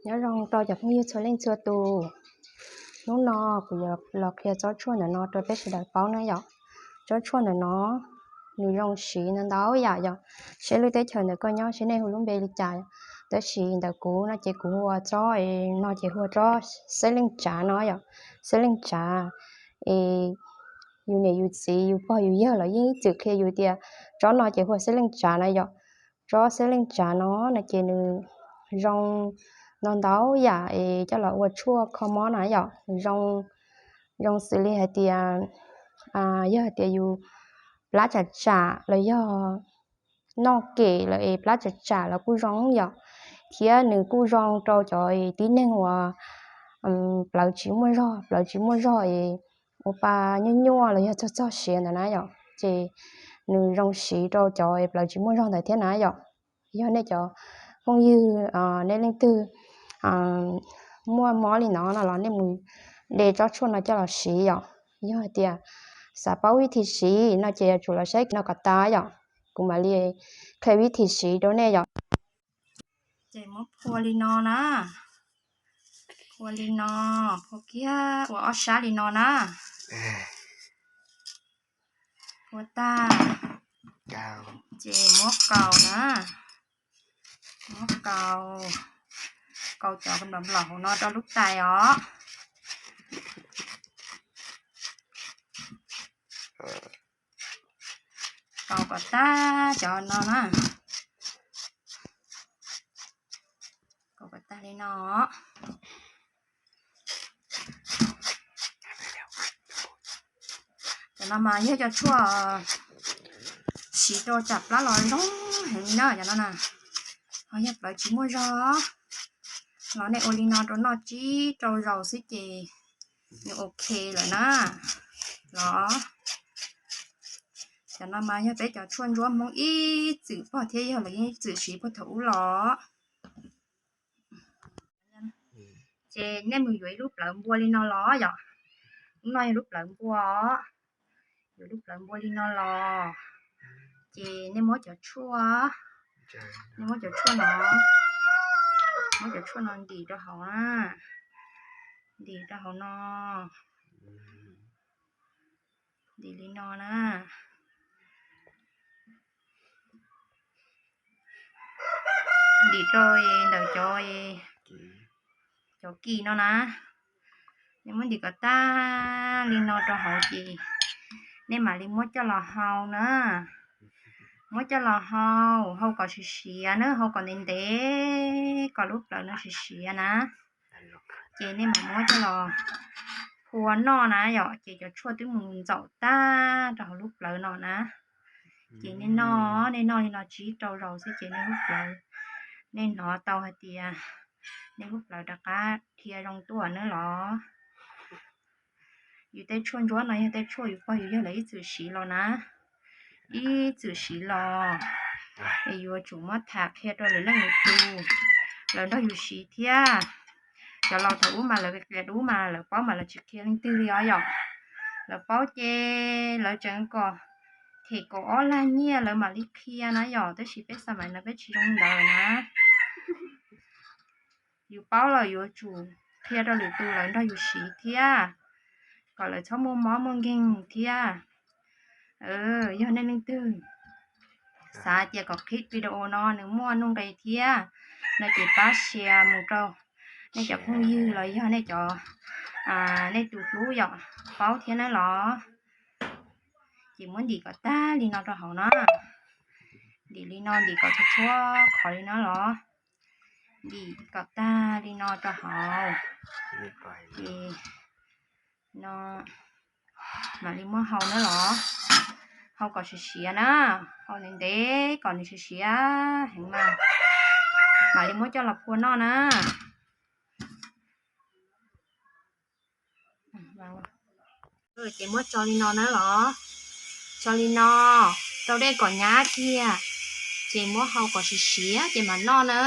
Nyob zoo rau cov phooj ywg txhua leej txhua tus. Hnub no kuv yuav los qhia tsob tshuaj ntawm no rau peb sawv daws paub na yom. Tsob tshuaj ntawm no nws zoo siv ntau ntau yam yom. Seb lub teb chaws ntawm koj nyob seb nej hu lub npe li cas, tab sis ntawm kuv no ces kuv hu ua tsob no ces hu ua tsob xeb leej tsav no yom. Xeb leej tsav es yus niam yus txiv yus pog yus yawg los yeej ib txwm qhia yus tias tsob no ces hu ua xeb leej tsav na yom. Tsob xeb leej tsav no no ces nws zoo ntau ntau yam es coj los ua tshuaj kho mob na yom. Zoo, zoo xws li hais tias yog hais tias yus plab tsam tsam los yog noj kem lawm es plab tsam tsam los kuj zoo yom. Thiab nws kuj zoo rau cov tib neeg uas plawv tsis muaj zog, plawv tsis muaj zog es ua pa nyuaj nyuaj los yog txog txog siav ntawd na yom, ces nws zoo siv rau cov plawv tsis muaj zog ntawd thiab na yom. Yog nej cov phooj ywg, nej leej twg muaj mob li no no los nej mus de tsob tshuaj no coj los siv yom. Yog hais tias xav paub vib thib siv no ces yuav tsum los saib no kom tas yom. Kuv mam li qhia vib thib siv rau nej yom. Ces muab phua li no na, phua li no, phua kiag ua ob sab li no na. Phua tag ces muab kaus na, muab kaus, kaus cov nplaum nplaum hauv no rau lub tais os. Kaus kom tag cov no na, kaus kom tag li no. Cov no mas yog cov tshuaj siv rau tsam plab los zoo heev li na cov no na. Ho yog plawv tsis muaj zog los nej ua li no rau noj tsib rau zaus xwb ces nws ok lawm na. Los cov no mas yog peb cov tshuaj ntsuab Hmoob ib txwm pog thiab yawg los yeej ib txwm siv puag thaum ub los. Ces nej mus yuav ib lub plawv npua li no los yom. Lub no yog lub plawv npua os. Yuav lub plawv npua li no los, ces nej muab cov tshuaj, nej muab cov tshuaj no, muab cov tshuaj no ntim rau hauv na, ntim rau hauv no, ntim li no na. Ntim rau ntawm cov, cov kis no na. Nej muab ntim kom tag li no rau hauv ces nej mam li muab coj los hau na. Muab coj los hau, hau kom siav siav na, hau kom ntev ntev kom lub plawv no siav siav na. Ces nej mam muab coj los phua noj na yom, ces cov tshuaj twb mus ntxaum tag rau hauv lub plawv no na. Ces nej noj, nej noj li no tsib rau zaus xwb ces nej lub plawv, nej hnov tau hais tias nej lub plawv rov qab dhia zoo tuaj na los. Yus tej tshuaj ntsuab no yog tej tshuaj yus pog yus yawg lawv ib txwm siv los na, ib txwm siv los, es yuav tsum muab tham qhia rau lwm leej lwm tus lawv nrog yus siv thiab. Cov laus thaum ub mas lawv qias dub mas lawv paub mas lawv tsis qhia leej twg li os yom. Lawv paub ces lawv tseem kom them kaum ob lag nyiaj lawv mam li qhia na yom, tab sis peb xav mas no peb tsis zoo ntawd na. Yus paub los yuav tsum qhia rau lwm tus lawv nrog yus siv thiab, kom lawv txhob muaj mob muaj nkeeg thiab. Yog nej leej twg xav tias kom clip video no nws muaj nuj nqis thiab no ces pab share mus rau nej cov phooj ywg los yog nej cov, nej tus hlub yom, paub thiab na los. Ces muab ntim kom tag li no rau hauv na. Ntim li no, ntim kom tshuav tshuav qhov li no los. Ntim kom tag li no rau hauv. Ces no mam li muab hau na los. Hau kom siav siav na, hau ntev ntev kom nws siav siav heev mas mam li muab coj los phua noj na. Ces muab tso li no na los, tso li no, rau dej kom nyab kiag, ces muab hau kom siav siav ces mam noj na.